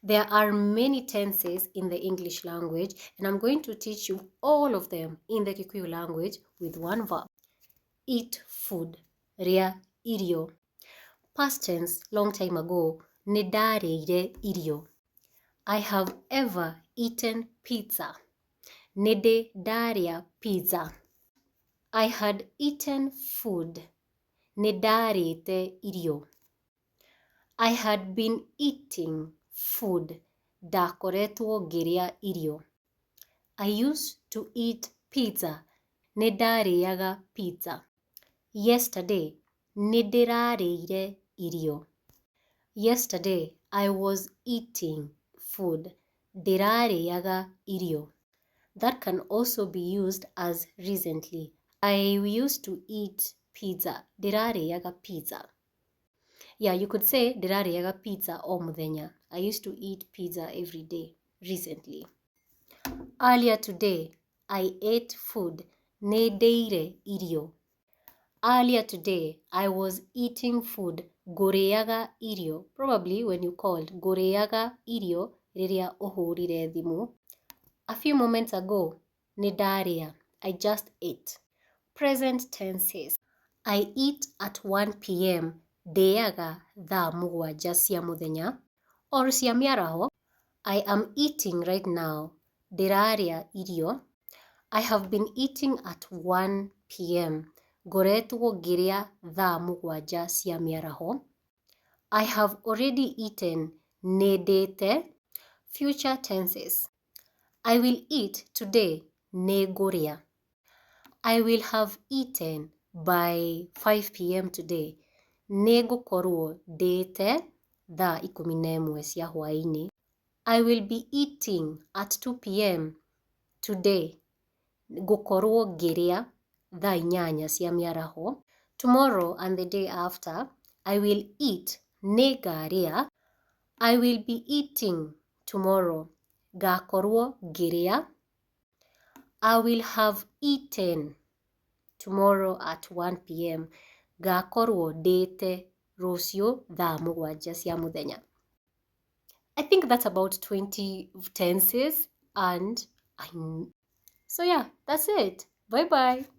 There are many tenses in the English language, and I'm going to teach you all of them in the Kikuyu language with one verb. Eat food. Rĩa irio. Past tense, long time ago, nĩndarĩire irio. I have ever eaten pizza. Nĩndĩ ndarĩa pizza. I had eaten food. Nĩndarĩte irio. I had been eating food. Ndakoretwo ngĩrĩa irio. I used to eat pizza. Nĩndarĩaga pizza. Yesterday, nĩndĩrarĩire irio. Yesterday, I was eating food. Ndĩrarĩaga irio. That can also be used as recently. I used to eat pizza. Ndĩrarĩaga pizza. Yeah, you could say ndĩrarĩaga pizza o mũthenya. I used to eat pizza every day recently. Earlier today, I ate food. Nĩndĩire irio. Earlier today, I was eating food. Ngũrĩaga irio. Probably when you called. Ngũrĩaga irio rĩrĩa ũhũrire thimũ. A few moments ago, nĩndarĩa. I just ate. Present tenses. I eat at 1 p.m. Ndĩaga thaa mũgwanja cia mũthenya or cia mĩaraho. I am eating right now. Ndĩrarĩa irio. I have been eating at 1 p.m. Ngoretwo ngĩrĩa thaa mũgwanja cia mĩaraho. I have already eaten. Nĩndĩte. Future tenses. I will eat today. Nĩngũrĩa. I will have eaten by 5 p.m. today. Nĩngũkorwo ndĩte thaa ikũmi na ĩmwe cia hwaĩ-inĩ. I will be eating at 2 p.m. today. Ngũkorwo ngĩrĩa thaa inyanya cia mĩaraho. Tomorrow and the day after, I will eat. Nĩngarĩa. I will be eating tomorrow. Ngakorwo ngĩrĩa. I will have eaten tomorrow at 1 p.m. Ngakorwo ndĩte rũciũ thaa mũgwanja cia mũthenya. I think that's about 20 tenses and so yeah, that's it. Bye bye.